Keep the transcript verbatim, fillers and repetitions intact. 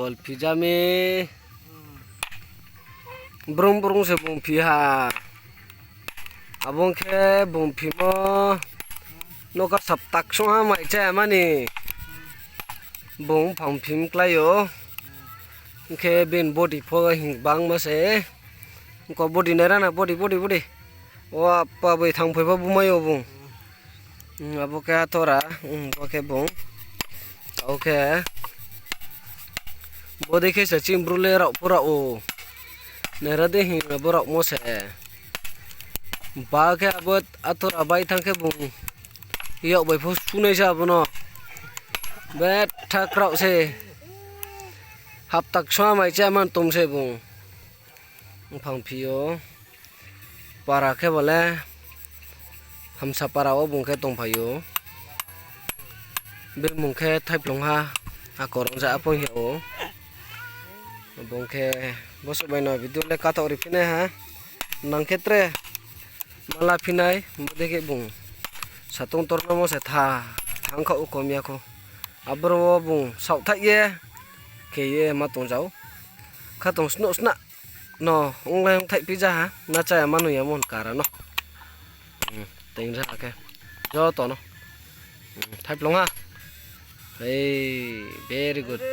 Bol phi ja mi. Brung brung se bung phi ha. Abo ong khe bung phimo. Noka saptak song ha mai chá mani. Bung phang phim klái ou. Ong khe bini body pho hing bangma se. Ongko body naira na body, body, body. O apa bai thang phai pho bumai ou bung. Abo khe athora, bo khe bung. Tao khe. Bodei khe se chini Bru le rao pho rao ou. Naira di hing abo raomo se. Ba khe abo athora bai thanng khe bung. Yak bai pho sunai se abo no. Betha kraoh se. Haptak song ha mai chá man tong se bung. Ongphang phi ou. Para khe bo le Hamsa para wo bung khe tongphai ou. Bini mung khe Thaiphlung ha, akorong ja aphung hing yag ou. Bung khe bosuh bai no video le kathaoh ri phi nai ha. Nang khe tre ma la phi nai, bodei khe bung satung tornomo se tha, thangkhaoh ou kom ya khou. Aboro wo bung saohthaih ye, khe ye ma tong ja ou. Khatong snuh snah no onglai ongthaih phi ja ha, na chá ya ma nung ya mo hing kara no. Teng ja ha khe. Joto no. Thaiphlung ha. Very good.